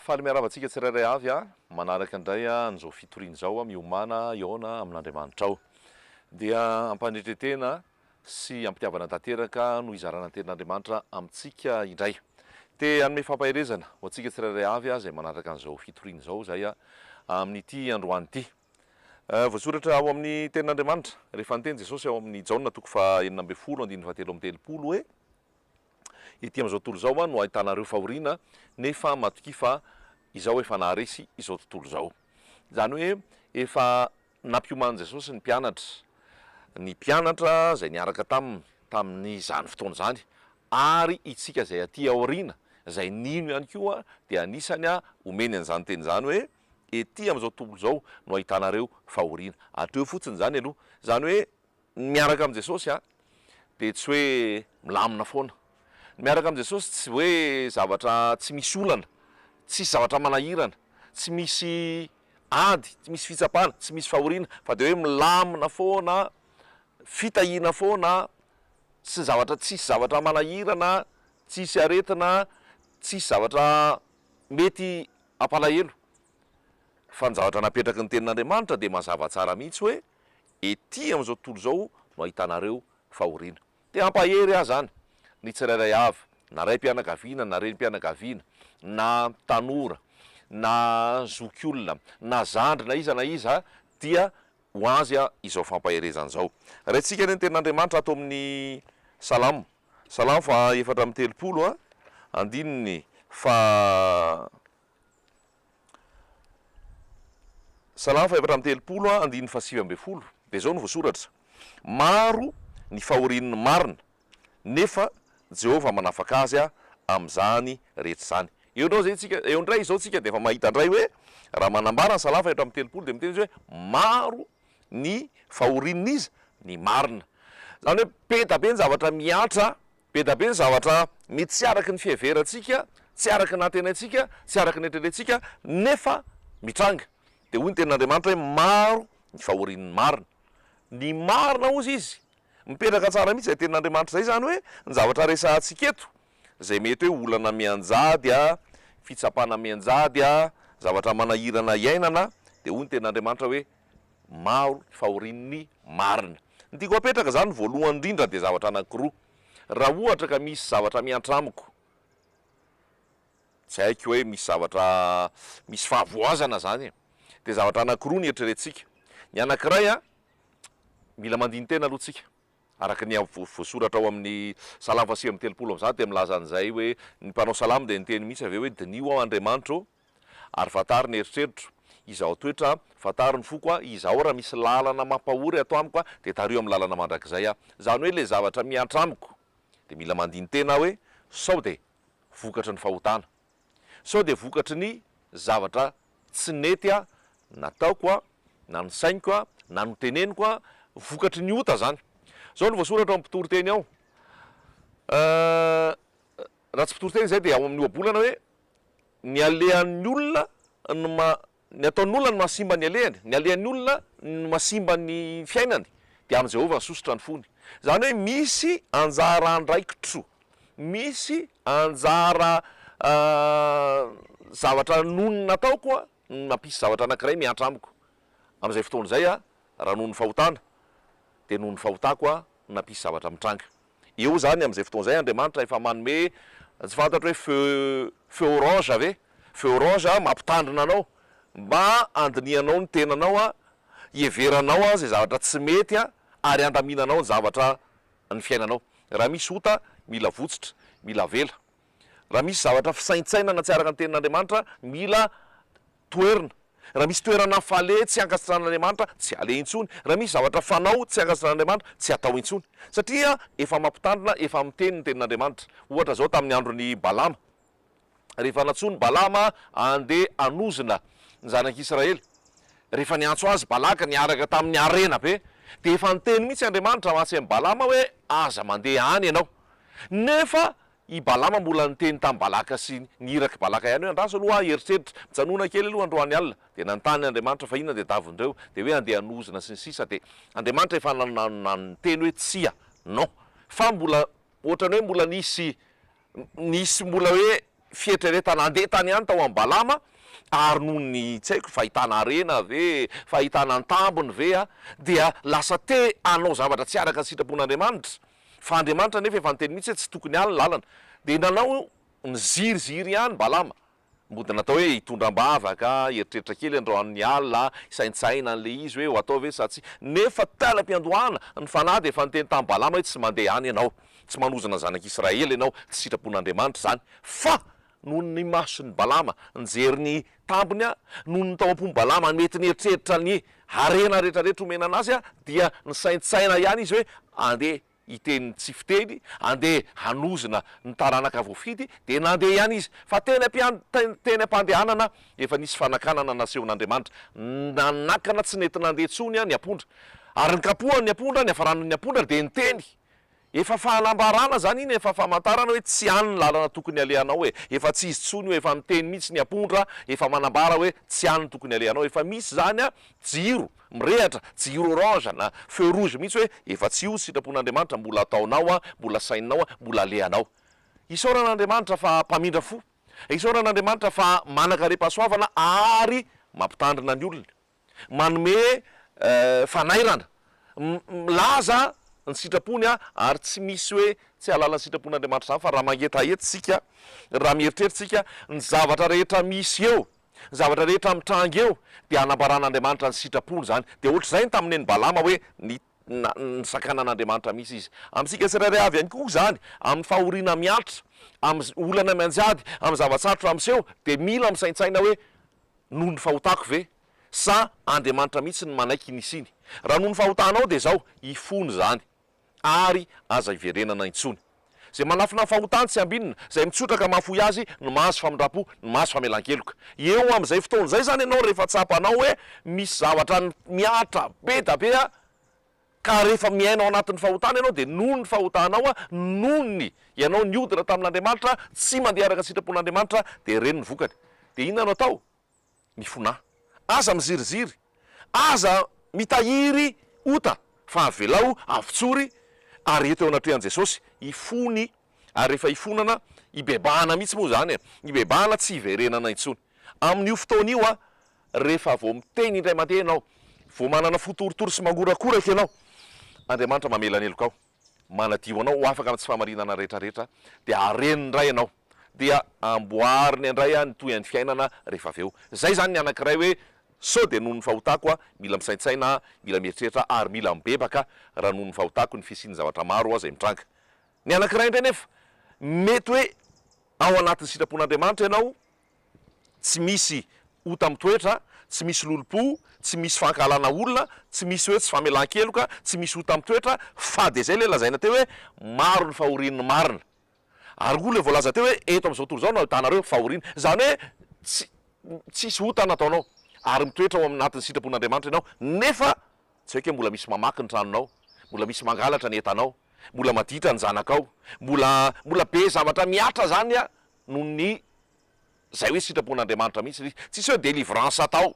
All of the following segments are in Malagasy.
Faly miarahaba antsika tsirairay avy manaraka indray an'izao fitoriana izao miomàna hihaona amin'Andriamanitrao. Dia ampanetren-tena sy ampitiavana tanteraka no hizarana ny tenin'Andriamanitra amintsika indray. Te hanome fampaherezana ho antsika tsirairay avy izay manaraka an'izao fitoriana izao izay amin'ity androany ity. Voasoratra ao amin'ny tenin'Andriamanitra rehefa niteny Jesosy ao amin'ny Jaona toko faha 16 andininy faha 33 hoe, Ety amin'izao tontolo izao no ahitanareo fahoriana, nefa matokia fa Izaho efa naharesy izao tontolo izao. Izany hoe efa nampiomanin'i Jesosy ny mpianatra, ny mpianatra izay niaraka taminy tamin'izany fotoana izany, ary isika izay aty aoriana izay nino ihany koa dia anisany omeny an'izany teny izany hoe, Ety amin'izao tontolo izao no ahitanareo fahoriana. Hatreo fotsiny izany aloha. Izany hoe Ny miaraka amin'i Jesosy dia tsy hoe milamina foana. Ny miaraka amin'i Jesosy tsy hoe zavatra tsy misy olana, tsisy zavatra manahirana, tsy misy ady, tsy misy fitsapana, tsy misy fahoriana, fa dia hoe milamina foana, fitahiana foana, sy ny zavatra tsisy zavatra manahirana, tsisy aretina, tsisy zavatra mety hampalahelo. Fa ny zavatra napetraky ny tenin'Andriamanitra dia mazava tsara mihitsy hoe Ety amin'izao tontolo izao no ahitanareo fahoriana. Te hampahery aho izany ny tsirairay avy, na raim-pianakaviana na renim-pianakaviana, na tanora, na zokiolona, na zandry na iza na iza dia ho azy izao fampaherezana izao. Raintsika anie ny tenin'Andriamanitra ato amin'ny Salamo, Salamo faha 34, andininy faha. Salamo faha 34 andininy faha 19 dia izao no voasoratra, Maro ny fahorian'ny marina, nefa Jehovah manafaka azy amin'izany rehetra izany. Eo indray izay tsika, eo indray izao tsika dia efa mahita indray hoe raha manambara ny Salamo faha 34 dia miteny izy hoe maro ny fahorian'iza? Ny marina. Izany hoe be da be ny zavatra mihatra Be da be ny zavatra mety tsy araky ny fiheverantsika, tsy araky ny nantenaintsika, tsy araky ny eritreretintsika, nefa mitranga. Dia hoy ny Tenin'Andriamanitra hoe maro ny fahorian'ny marina. Ny marina hozy izy, mipetraka tsara mihitsy izay Tenin'Andriamanitra izay, izany hoe ny zavatra resahantsika eto, izay mety hoe olana mianjady, fitsapana mianjady, zavatra manahirana iainana, dia hoy ny Tenin'Andriamanitra hoe maro ny fahorian'ny marina. Ny tiako apetraka izany voalohany indrindra dia zavatra anankiroa. Raha ohatra ka misy zavatra miantra amiko, tsy haiko hoe misy zavatra, misy fahavoazana izany e, dia zavatra anankiroa no eritreretintsika. Ny anankiray an, mila mandini-tena aloha tsika. Araka ny voasoratra ao amin'ny Salamo faha 39 amin'izany dia milaza an'izay hoe ny mpanao salamo dia niteny mihitsy avy eo hoe diniho aho Andriamanitra ô, ary fantaro ny eritreritro, izahao toetra aho, fantaro ny foko aho, izahao raha misy lalana mampahory ato amiko aho, dia tariho amin'ny lalana mandrakizay aho. Izany hoe ilay zavatra mihatra amiko dia mila mandini-tena aho hoe sao dia vokatry ny fahotana. Sao dia vokatry ny zavatra tsy nety nataoko na nosainiko na noteneniko, vokatry ny ota izany. Izao no voasoratra ao amin'ny mpitoriteny ao, raha tsy mpitoriteny izay dia ao amin'ny ohabolana hoe, ny alehan'ny olona no ma-, Ny ataon'ny olona no mahasimba ny alehany, ny alehan'ny olona no mahasimba ny fiainany, dia amin'i Jehovah ny sosotra ny fony. Izany hoe misy anjara andraikitro, misy anjara zavatra noho ny nataoko no nampisy zavatra anankiray mihatra amiko. Amin'izay fotoana izay aho, raha noho ny fahotana, dia noho ny fahotako aho no nampisy zavatra mitranga. Eo izany amin'izay fotoana izay Andriamanitra efa manome tsy fantatro hoe feu feu orange ve? Feu orange mampitandrina anao mba handinihanao ny tenanao, hiheveranao izay zavatra tsy mety ary handaminanao ny zavatra ny fiainanao. Raha misy ota mila votsitra, mila avela. Raha misy zavatra fisaintsainana tsy araka ny tenin'Andriamanitra mila toerina. Raha misy toerana faleha tsy ankasitrahan'Andriamanitra, tsy aleha intsony. Raha misy zavatra fanao tsy ankasitrahan'Andriamanitra, tsy atao intsony. Satria efa mampitandrina, efa miteny ny tenin'Andriamanitra. Ohatra izao tamin'ny andron'i Balama. Rehefa nantsoin'i Balama handeha hanozona ny zanak'Israely, rehefa niantso azy Balaka niaraka tamin'ny harena be, dia efa niteny mihitsy Andriamanitra mantsy amin'i Balama hoe aza mandeha any ianao. Nefa I Balama mbola niteny tamin'i Balaka sy ny irak'i Balaka ihany hoe, Andraso aloha aho hieritreritra, mijanona kely aloha androany alina. Dia nanontany Andriamanitra fa inona dia davin'ireo? Dia hoe handeha hanozona sy ny sisa Dia Andriamanitra efa niteny hoe tsia, non. Fa mbola ohatran'ny hoe mbola nisy, nisy mbola hoe. fieritreretana handeha tany ihany tao amin'i Balama, ary noho ny tsy haiko fahitana harena ve, fahitana ny tambiny ve a, dia lasa te hanao zavatra tsy araka ny sitrapon'Andriamanitra, fa Andriamanitra anefa efa niteny mihitsy hoe tsy tokony any ny lalana, dia nanao niziriziry ihany Balama, mody natao hoe hitondra am-bavaka, hieritreritra kely androany alina, hisaintsaina an'ilay izy hoe ho atao ve sa tsia, nefa tany am-piandohana ny Fanahy dia efa niteny tamin'i Balama hoe tsy mandeha any ianao, tsy manozona ny zanak'Israely ianao, tsy sitrapon'Andriamanitra izany, fa noho ny mason'i Balama nijery ny tambiny, noho ny tao am-pon'i Balama mety nieritreritra ny harena rehetrarehetra omena anazy, dia nisaintsaina ihany izy hoe andeha hiteny tsy fiteny, andeha hanozona ny taranaka voafidy, dia nandeha ihany izy. Fa teny am-pian, teny am-pandehanana efa nisy fanakanana nasehon'Andriamanitra. Nanakana tsy nety nandeha intsony ny ampondra. Ary nikapohany ny ampondra, niafaran'ny ampondra dia niteny. Efa fanambarana zany iny, efa famantarana hoe tsy any ny lalana tokony alehanao e, efa tsy izy tsony io, efa miteny mihitsy ny ampondra, efa manambara hoe tsy any ny tokony alehanao, efa misy zany a jiro mirehatra, jiro orange na feu rouge mihitsy hoe efa tsy io ny sitrapon'Andriamanitra mbola ataonao a, mbola saininao a, mbola alehanao. Isaorana Andriamanitra fa mpamindra fo, isaorana Andriamanitra fa manan-karem-pahasoavana ary mampitandrina ny olony. manome fanairana, milaza ny sitrapony ary tsy misy hoe tsy hahalala ny sitrapon'Andriamanitra izany fa raha mangetaheta isika, raha mieritreritra isika, ny zavatra rehetra misy eo, ny zavatra rehetra mitranga eo dia hanambaran'Andriamanitra ny sitrapony izany. Dia ohatr'izay ny tamin'i Neny Balama hoe ny nisakanan'Andriamanitra mihitsy izy. Amintsika tsirairay avy ihany koa izany, amin'ny fahoriana mihatra, amin'ny olana mianjady, amin'ny zava-tsarotra miseho dia mila misaintsaina hoe Noho ny fahotako ve? Sa Andriamanitra mihitsy no manaiky ny hisiany? Raha noho ny fahotanao dia izao, hifona izany, ary aza hiverenana intsony. Izay manafina ny fahotany tsy ambinina, izay mitsotra ka mahafoy azy no mahazo famindram-po, no mahazo famelan-keloka. Eo amin'izay fotoana izay izany ianao rehefa tsapanao hoe misy zavatra mihatra be da be Ka rehefa miaina ao anatin'ny fahotana ianao dia noho ny fahotanao, noho ny ianao niodina tamin'Andriamanitra, tsy mandeha araka ny sitrapon'Andriamanitra, dia ireny ny vokany. Dia inona no atao? Mifonà. Aza miziriziry. Aza mitahiry ota, fa avelao, avotsory, ary eto eo anatrehan'i Jesosy, hifony, ary rehefa hifonana, hibebahana mihitsy moa izany e, hibebahana tsy hiverenana intsony. Amin'io fotoana io, Rehefa vao miteny indray mandeha ianao, vao manana fo torotoro sy mangorakoraka ianao, Andriamanitra mamela ny helokao, manadio anao ho afaka amin'ny tsy fahamarinana rehetra rehetra, dia areniny indray ianao, dia amboariny indray ny tohin'ny fiainana rehefa avy eo. Izay izany ny anankiray hoe sao dia noho ny fahotako aho, mila misaintsaina aho, mila mieritreritra aho ary mila mibebaka raha noho ny fahotako ny fisian'ny zavatra maro izay mitranga. Ny anankiray indray nefa, mety hoe ao anatin'ny sitrapon'Andriamanitra ianao, Tsy misy ota mitoetra, tsy misy lolompo, tsy misy fankahalana olona, tsy misy hoe tsy famelan-keloka, tsy misy ota mitoetra, fa dia izay ilay lazaina teo hoe maro ny fahorian'ny marina. Ary koa ilay voalaza teo hoe eto amin'izao tontolo izao no ahitanareo fahoriana. Izany hoe tsy tsisy ota nataonao ary mitoetra ao anatin'ny sitrapon'Andriamanitra ianao, nefa tsy haiko hoe mbola misy mamaky ny tranonao, mbola misy mangalatra ny entanao, mbola maditra ny zanakao, mbola mbola be zavatra mihatra izany noho ny Zay hoe sitrapon'Andriamanitra mihitsy ilay izy. Tsisy hoe délivrance atao,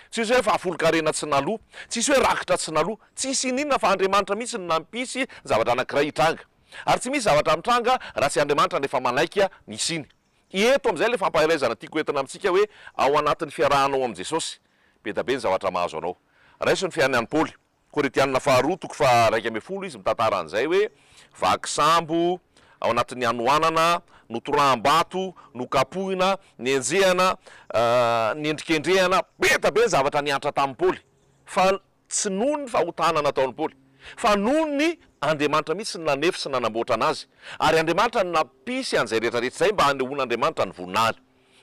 tsisy hoe fahafolonkarena tsy naloa, tsisy hoe rakitra tsy naloa, tsisy ininona fa Andriamanitra mihitsy no nampisy ny zavatra anankiray hitranga. Ary tsy misy zavatra mitranga raha tsy Andriamanitra no efa manaiky ny hisiany. Eto amin'izay ilay fampaherezana tiako entina amintsika hoe ao anatin'ny fiarahanao amin'i Jesosy, be da be ny zavatra mahazo anao. Raiso ny fiainan'i Paoly. Korintiana faharoa toko faha 11 izy mitantara an'izay hoe vaky sambo ao anatin'ny hanoanana, notoraham-bato, nokapohina, nenjehana, nendrikendrehana, be da be ny zavatra nihatra tamin'i Paoly fa tsy noho ny fahotana nataon'i Paoly fa noho ny Andriamanitra mihitsy no nanefy sy nanamboatra anazy ary Andriamanitra no nampisy an'izay rehetra rehetra izay mba hanehoan'Andriamanitra ny voninahiny.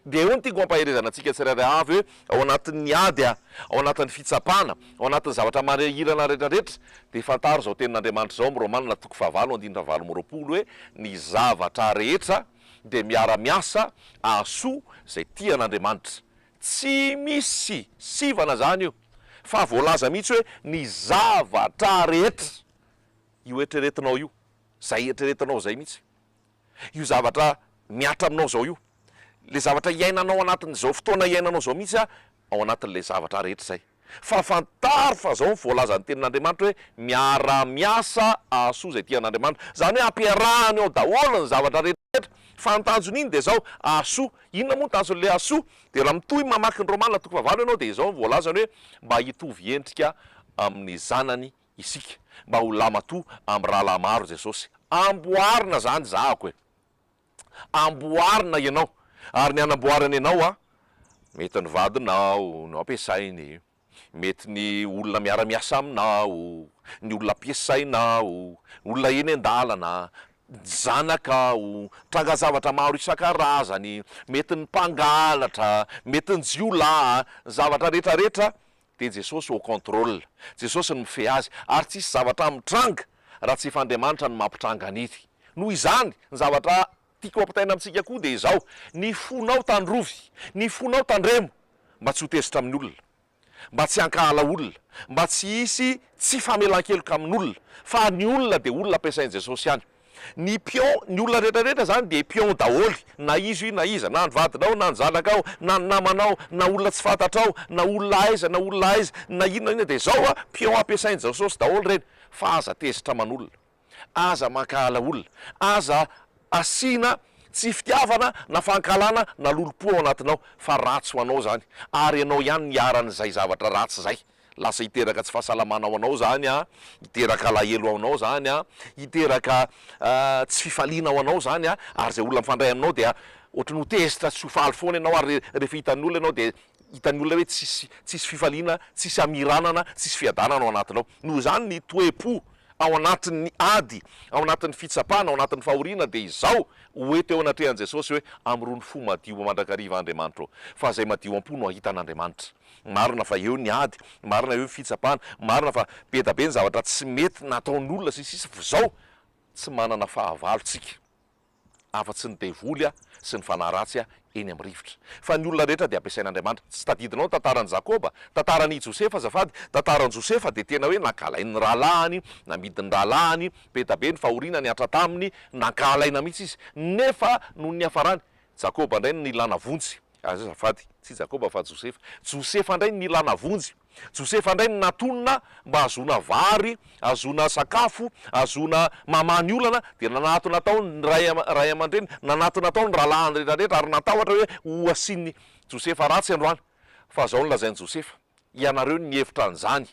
Dia eo no tiako hampaherezana antsika tsirairay avy hoe ao anatin'ny ady, ao anatin'ny fitsapana, ao anatin'ny zavatra manahirana rehetrarehetra, dia fantaro izao tenin'Andriamanitra izao amin'ny Romana toko fahavalo andininy fahavalo amby roapolo hoe ny zavatra rehetra dia miara-miasa hahasoa izay tia an'Andriamanitra. Tsy misy sivana izany io fa voalaza mihitsy hoe ny zavatra rehetra. Io eritreretinao io, izay eritreretinao izay mihitsy. Io zavatra mihatra aminao izao io, ilay zavatra iainanao anatin'izao fotoana iainanao izao mihitsy ao anatin'ilay zavatra rehetra izay. Fa fantaro fa zao ny voalazan'ny tenin'Andriamanitra hoe miara-miasa hahasoa izay tia an'Andriamanitra. Izany hoe ampiarahany ao daholo ny zavatra rehetra. Fa ny tanjon'iny dia izao, hahasoa. Inona moa ny tanjon'ilay hahasoa? Dia raha mitohy mamaky ny Romana toko fahavalo ianao dia izao ny voalazany hoe mba hitovy endrika amin'ny zanany isika. Mba ho lahimatoa amin'ny rahalahy maro Jesosy. Amboarina izany zahako e! Amboarina ianao, ary ny hanamboarany anao a, mety ny vadinao no ampiasainy, mety ny olona miara-miasa aminao, ny olona ampiasainao, olona eny an-dalana, ny zanakao, tranga zavatra maro isan-karazany, mety ny mpangalatra, mety ny jiolahy, ny zavatra rehetra rehetra dia Jesosy au contrôle, Jesosy no mifehy azy, ary tsisy zavatra mitranga raha tsy efa Andriamanitra no mampitranga an'iny. Noho izany, ny zavatra tiako ampitaina amintsika koa dia izao, ny fonao tandrovy, ny fonao tandremo, mba tsy ho tezitra amin'ny olona, mba tsy hankahala olona, mba tsy hisy tsy famelan-keloka amin'olona, fa ny olona dia olona ampiasain'i Jesosy ihany. Ny pion, ny olona rehetra rehetra zany dia pion daholo, na iza io na iza, na ny vadinao, na ny zanakao, na ny namanao, na olona tsy fantatrao, na olona aiza na olona aiza, na inona na inona dia zao a, pion ampiasain'i Jesosy daholo ireny, fa aza tezitra aman'olona, aza mankahala olona, aza asiana tsy fitiavana na fankahalana na lolompo ao anatinao fa ratsy ho anao zany, ary ianao ihany no iharan'izay zavatra ratsy zay. Lasa hiteraka tsy fahasalamana ho anao izany an, hiteraka alahelo ho anao izany an, hiteraka tsy fifaliana ho anao izany an, ary izay olona mifandray aminao dia ohatry ny ho tezitra sy ho faly foana ianao ary rehefa hitan'ny olona ianao dia hitan'ny olona hoe tsisy tsisy fifaliana, tsisy hamiranana, tsisy fiadanana ao anatinao. Noho izany ny toe-po ao anatin'ny ady, ao anatin'ny fitsapana, ao anatin'ny fahoriana dia izao, ho eto eo anatrehan'i Jesosy hoe, Amorony fo madio mandrakariva Andriamanitra ô, fa izay madio am-po no hahita an'Andriamanitra. Marina fa eo ny ady, marina eo ny fitsapana, marina fa be da be ny zavatra tsy mety nataon'olona sy ny sisa fa zao tsy manana fahavalo tsika afa-tsy ny devoly sy ny fanahy ratsy eny amin'ny rivotra. Fa ny olona rehetra dia ampiasain'Andriamanitra. Tsy tadidinao ny tantaran'i Jakoba? Tantaran'i Josefa azafady, tantaran'i Josefa dia tena hoe nankahalain'ny rahalahiny, namidin'ny rahalahiny, be da be ny fahoriana nihatra taminy, nankahalaina mihitsy izy. Nefa noho ny niafarany, Jakoba indray no nilana vonjy. Azafady, tsy Jakoba fa Josefa. Josefa indray no nilana vonjy. Josefa indray no natonina mba hahazoana vary, hahazoana sakafo, hahazoana mamaha ny olana, dia nanatona tao ny ray ray aman-dreny, nanatona tao ny rahalahiny rehetra rehetra ary natahotra hoe ho asian'i Josefa ratsy androany. Fa izao no lazain'i Josefa, Ianareo no nihevitra an'izany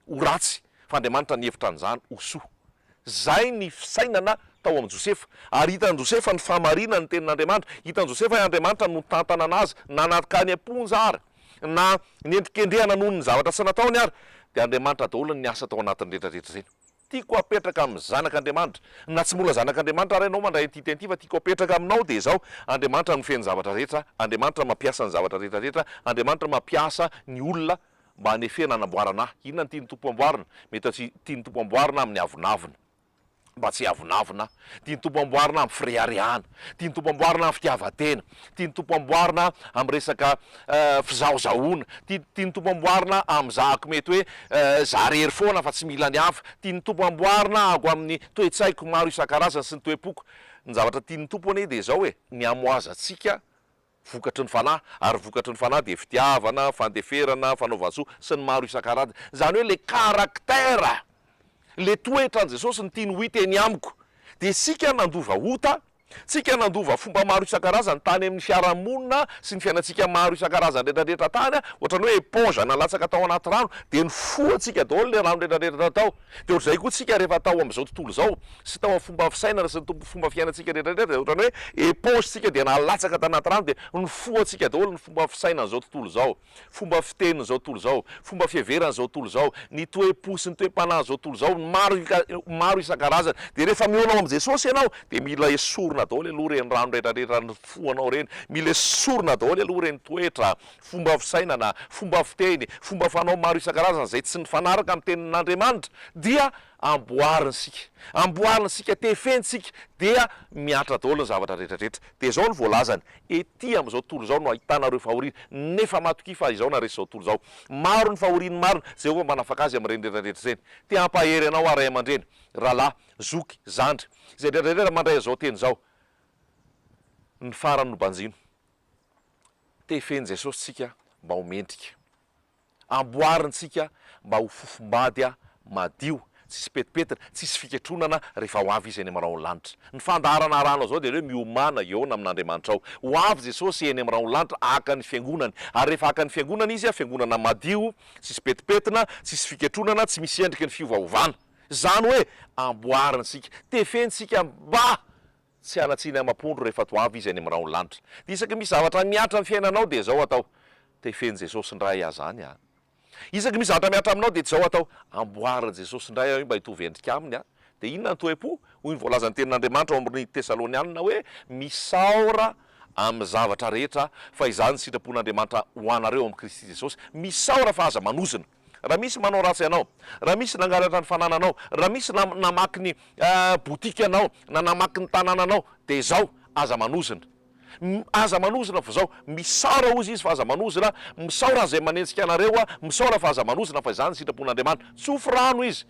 ho ratsy, fa Andriamanitra nihevitra an'izany ho soa. Izay ny fisainana tao amin'i Josefa. Ary hitan'i Josefa ny fahamarinan'ny tenin'Andriamanitra. Hitan'i Josefa hoe Andriamanitra no nitantana anazy, na nankany am-ponja ary, na nendrikendrehana noho ny zavatra tsy nataony ary, dia Andriamanitra daholo no niasa tao anatin'ny rehetra rehetra ireny. Tiako hapetraka amin'ny zanak'Andriamanitra, na tsy mbola zanak'Andriamanitra ary ianao mandray an'ity teny ity, fa tiako hapetraka aminao dia izao, Andriamanitra no feno zavatra rehetra, Andriamanitra mampiasa ny zavatra rehetra rehetra, Andriamanitra mampiasa ny olona mba hanefena hanamboarana ahy. Inona no tian'ny Tompo amboarina? Mety ho tsy tian'ny Tompo amboarina amin'ny avonavona, mba tsy hiavonavona aho. Tian'ny Tompo amboarina amin'ny fireharehana. Tian'ny Tompo amboarina amin'ny fitiavan-tena. Tian'ny Tompo amboarina amin'ny resaka fizahozahoana. Tian'ny Tompo amboarina amin'ny zahako mety hoe za rery foana fa tsy mila ny hafa. Tian'ny Tompo amboarina aho amin'ny toe-tsaiko maro isan-karazany sy ny toe-poko. Ny zavatra tian'ny Tompo anie dia izao e, ny hamoazantsika vokatry ny Fanahy, ary vokatry ny Fanahy dia fitiavana, fandeferana, fanaovan-tsoa, sy ny maro isan-karazany. Izany hoe le caractère, le toetran'i Jesosy no tiany ho hita eny amiko. Dia isika nandova ota, tsika nandova fomba maro isan-karazany tany amin'ny fiarahamonina sy ny fiainantsika maro isan-karazany rehetrarehetra tany, ohatran'ny hoe éponge nalatsaka tao anaty rano, dia nifoha-tsika daholo le rano rehetrarehetra tao. Dia ohatr'izay koa tsika rehefa tao amin'izao tontolo izao sy tao amin'ny fomba fisainana sy ny fomba fiainantsika rehetra rehetra dia ohatran'ny hoe éponge tsika dia nalatsaka tanaty rano dia nifoha-tsika daholo ny fomba fisainan'izao tontolo izao, fomba fitenin'izao tontolo izao, fomba fiheveran'izao tontolo izao, ny toe-po sy ny toe-panahin'izao tontolo izao, ny maro maro isan-karazany. Dia rehefa mihaona ao amin'i Jesosy ianao dia mila esorina daholo aloha ireny rano rehetra rehetra nifohanao ireny, mila esorina daholo aloha ireny toetra, fomba fisainana, fomba fiteny, fomba fanao maro isan-karazany izay tsy mifanaraka amin'ny tenin'Andriamanitra dia amboarina isika, amboarina isika, tefena isika dia mihatra daholo ny zavatra rehetra rehetra. Dia izao no voalazany, ety amin'izao tontolo izao no ahitanareo fahoriana, nefa matokia fa izao naharesy izao tontolo izao. Maro ny fahorian'ny marina, Jehovah manafaka azy amin'ireny rehetra rehetra ireny. Te hampahery anao aho ray aman-dreny, rahalahy, zoky, zandry, izay rehetra rehetra mandray an'izao teny izao, ny farany no banjino. Tefen'i Jesosy tsika mba ho mendrika. Amboarintsika mba ho fofombady madio, tsisy petipetina, tsisy fiketronana rehefa ho avy Izy eny amin'ny rahon'ny lanitra. Ny fandaharana arahanao izao dia hoe miomàna hihaona amin'Andriamanitrao. Ho avy Jesosy eny amin'ny rahon'ny lanitra haka ny fiangonany. Ary rehefa haka ny fiangonana Izy, fiangonana madio, tsisy petipetina, tsisy fiketronana, tsy misy endriky ny fiovaovana. Izany hoe amboarintsika, tefentsika mba tsy hanatsiny amam-pondro rehefa to avy Izy any amin'ny rahon'ny lanitra. Dia isaky ny misy zavatra mihatra amin'ny fiainanao dia izao atao, tefen'i Jesosy indray aho izany an! Isaky ny misy zavatra mihatra aminao dia izao atao, amboarin'i Jesosy indray aho io mba hitovy endrika Aminy an! Dia inona ny toe-po? Hoy ny voalazan'ny Tenin'Andriamanitra ao amin'ny Tesalonianina hoe, Misaora amin'ny zavatra rehetra, fa izany ny sitrapon'Andriamanitra ho anareo ao amin'i Kristy Jesosy. Misaora fa aza manozona. Raha misy manao ratsy anao, raha misy nangalatra ny fanananao, raha misy namaky ny boutique anao, na namaky ny tanànanao, dia izao, aza manozona. Aza manozona fa izao, misaora hozy izy fa aza manozona, misaora izay manenjika anareo, misaora fa aza manozona fa izany ny sitrapon'Andriamanitra. Tsofy rano izy.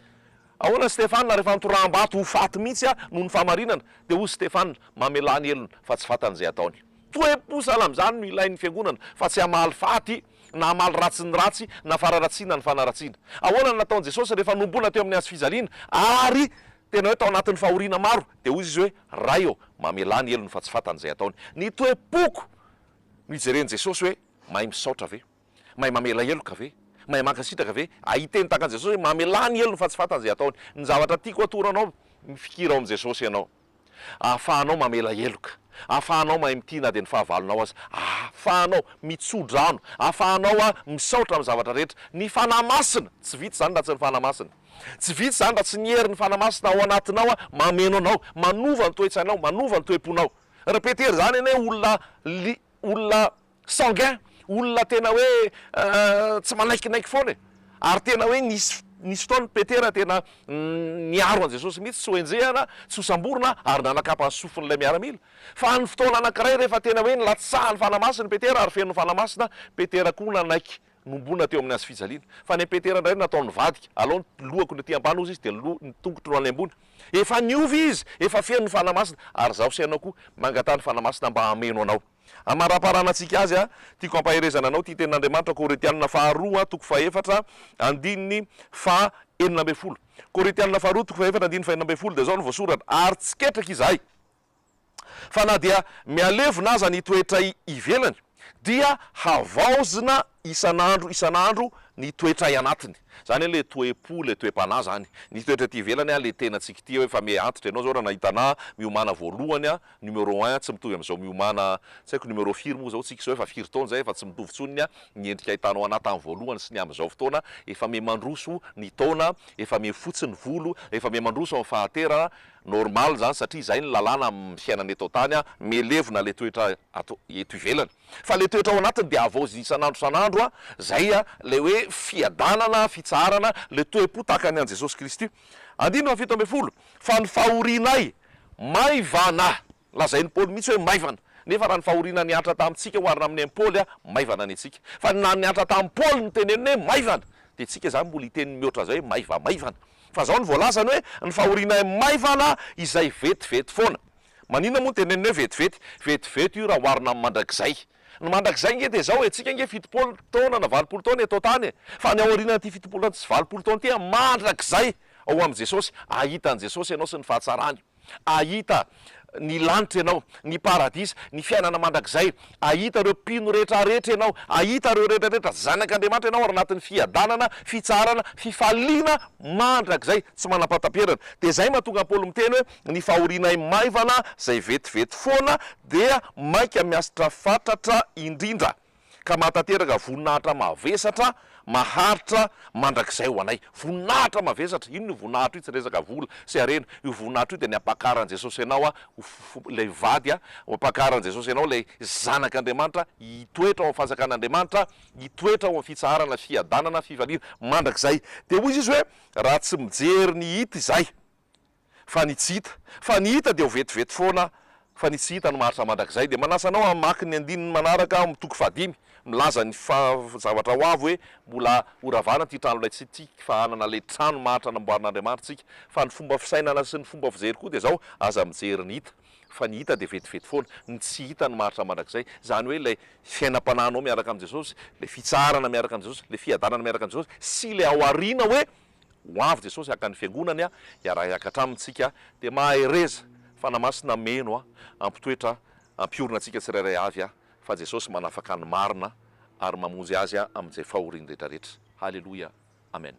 Ahoana Stefana rehefa notoraham-bato ho faty mihitsy noho ny fahamarinana? Dia hoy Stefana, mamelà ny helony fa tsy fantany izay ataony. Toe-po sahala amin'izany no ilain'ny fiangonana fa tsy hamaly faty na hamaly ratsy ny ratsy na fararatsiana ny fanaratsiana. Ahoana no nataon'i Jesosy rehefa nohomboana teo amin'ny hazo fijaliana ary tena hoe tao anatin'ny fahoriana maro? Dia hoy Izy hoe, Ray ô, mamelà ny helony fa tsy fantany izay ataony. Ny toe-poko no ijeren'i Jesosy hoe, mahay misaotra ve? Mahay mamela heloka ve? Mahay mankasitraka ve? Hay hiteny tahaka an'i Jesosy hoe, mamelà ny helony fa tsy fantany izay ataony. Ny zavatra tiako atoro anao, mifikira ao amin'i Jesosy ianao. Ahafahanao mamela heloka, ahafahanao mahay mitia na dia ny fahavalonao aza, ahafahanao mitso-drano, ahafahanao misaotra amin'ny zavatra rehetra. Ny Fanahy Masina, tsy vita izany raha tsy ny Fanahy Masina. Tsy vita izany raha tsy ny herin'ny Fanahy Masina ao anatinao mameno anao, manova ny toe-tsainao, manova ny toe-ponao. Ry Petera izany anie olona li, olona Sanguin, olona tena hoe tsy manaikinaiky foana e! Ary tena hoe nisy nisy fotoana Petera tena niaro an'i Jesosy mihitsy tsy ho enjehana, tsy ho samborina ary nanakapa ny sofin'ilay miaramila. Fa ny fotoana anankiray rehefa tena hoe nilatsahan'ny Fanahy Masina i Petera ary feno ny Fanahy Masina, Petera koa nanaiky nombona teo amin'ny hazo fijaliana. Fa ny an'i Petera indray natao nivadika, alao ny lohako no aty ambany hozy izy dia ny loha, ny tongotro no any ambony. Efa niova izy, efa feno ny Fanahy Masina ary izaho sy ianao koa mangataha ny Fanahy Masina mba hameno anao. Amaraparanantsika azy, tiako hampaherezana anao ity tenin'Andriamanitra Korintianina faharoa toko fahefatra andininy faha 16. Korintianina faharoa toko fahefatra andininy faha 16 dia izao no voasoratra, Ary tsy ketraka izahay, fa na dia mihalevona aza ny toetray ivelany, dia havaozina isan'andro isan'andro ny toetray anatiny. Izany hoe ilay toe-po, ilay toe-panahy izany. Ny toetra ety ivelany, ilay tenantsika ity hoe efa miha antitra ianao izao raha nahita anà miomàna voalohany, Numéro un tsy mitovy amin'izao miomana tsy haiko numéro firy moa izao tsika izao efa firy taona izay efa tsy mitovy intsony ny endrika ahitanao anah tamin'ny voalohany sy ny amin'izao fotoana efa miha mandroso ny taona efa miha fotsy ny volo efa miha mandroso amin'ny fahaterana normal izany satria izay ny lalàna amin'ny fiainana eto an-tany miha levona ilay toetra ato eto ivelany fa ilay toetra ao anatiny dia havaozina isan'andro isan'andro izay ilay hoe fiadanana fitsaharana ilay toe-po tahaka ny an'i Jesosy Kristy andininy faha 17 fa ny fahorianay Maivana! Lazain'i Paoly mihitsy hoe maivana. Nefa raha ny fahoriana nihatra tamintsika oharina amin'ny an'i Paoly, maivana ny antsika. Fa na nihatra tamin'i Paoly no teneniny hoe maivana, dia tsika izany mbola hiteny mihoatra izay hoe maivamaivana. Fa izao no voalazany hoe, ny fahorianay maivana izay vetivety foana. Maninona moa no teneniny hoe vetivety? Vetivety io raha oharina amin'ny mandrakizay. Ny mandrakizay ange dia izao e, tsika ange 70 taona na 80 taona eto an-tany e, fa ny aorianan'ity 70 sy 80 taona ity mandrakizay ao amin'i Jesosy, hahita an'i Jesosy ianao sy ny fahatsarany, hahita ny lanitra ianao, ny paradisa, ny fiainana mandrakizay, hahita ireo mpino rehetra rehetra ianao, hahita ireo rehetra rehetra zanak'Andriamanitra ianao ary anatin'ny fiadanana, fitsaharana, fifaliana mandrakizay tsy manam-pahataperana. Dia izay mahatonga an'i Paoly miteny hoe ny fahorianay maivana izay vetivety foana dia mainka miasitra fatratra indrindra ka mahatanteraka voninahitra mavesatra maharitra mandrakizay ho anay. Voninahitra mavesatra, inona io voninahitra io? Tsy resaka vola sy harena, io voninahitra io dia ny hampakaran'i Jesosy anao ho ilay vady, ho hampakaran'i Jesosy anao ilay zanak'Andriamanitra hitoetra ao amin'ny fanjakan'Andriamanitra, hitoetra ao amin'ny fitsaharana, fiadanana, fifaliana mandrakizay. Dia hoy Izy hoe, raha tsy mijery ny hita izahay, fa ny tsy hita. Fa ny hita dia ho vetivety foana, fa ny tsy hita no maharitra mandrakizay. Dia manasa anao hamaky ny andininy manaraka ao amin'ny toko fahadimy, milaza ny zavatra ho avy hoe mbola horavana ity tranolay tsy ity fa hanana ilay trano maharitra namboarin'Andriamanitra isika. Fa ny fomba fisainana sy ny fomba fijery koa dia izao, aza mijery ny hita. Fa ny hita dia vetivety foana, ny tsy hita no maharitra mandrakizay. Izany hoe ilay fiainam-panahinao miaraka amin'i Jesosy, ilay fitsaharana miaraka amin'i Jesosy, ilay fiadanana miaraka amin'i Jesosy, sy ilay ao aoriana hoe ho avy Jesosy haka ny fiangonany, hiara-hiakatra aminy tsika, dia mahereza, Fanahy Masina meno hampitoetra, hampiorina antsika tsirairay avy fa Jesosy manafaka ny marina ary mamonjy azy amin'izay fahoriany rehetrarehetra. Haleloia. Amen.